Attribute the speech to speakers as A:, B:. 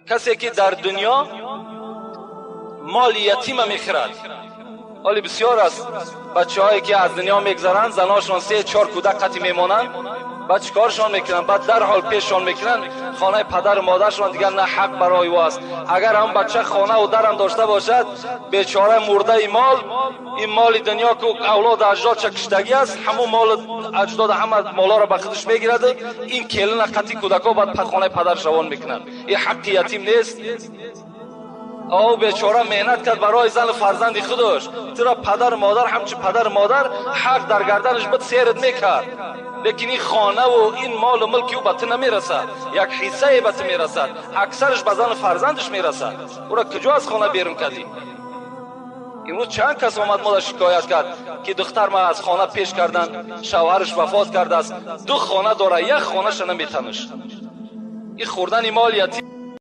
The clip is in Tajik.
A: Касе ки дар дунё моли ятима мехӯрад. Ҳоли бисёр аст бачаҳое ки аз дунё мегзаранд, заношон се чор кӯдак қатӣ мемонанд, баъд чӣ коршон мекунанд? Баъд дарҳол пешшон мекунанд хонаи падару модаршон, дигар на ҳақ барои ӯ аст. Агар ҳам бача хонаву дарам дошта бошад, бечора мурдаи мол, ин моли дунё ку авлоду аҷдодша киштагӣ аст, ҳамун молу аҷдода ҳама молоро ба худаш мегираду ин келина қатӣ кӯдако баъд хонаи падарш равон мекунанд. Ин ҳаққи ятим нест. О, бечора меҳнат кард барои зану фарзанди худаш. Туро падару модар ҳамчун падару модар ҳақ дар гарданаш буд, серат мекард, лекин ин хонаву ин молу мулки ӯ ба ту намерасад, як ҳиссае ба ту мерасад, аксараш ба зану фарзандаш мерасад. Ӯро куҷо аз хона берун кардӣ? Имрӯз чанд кас омад, мода шикоят кард, ки духтар ма аз хона пеш карданд, шавҳараш вафот кардааст, ду хона дора, як хонаша наметанаш. Ин хӯрдани моли ятим.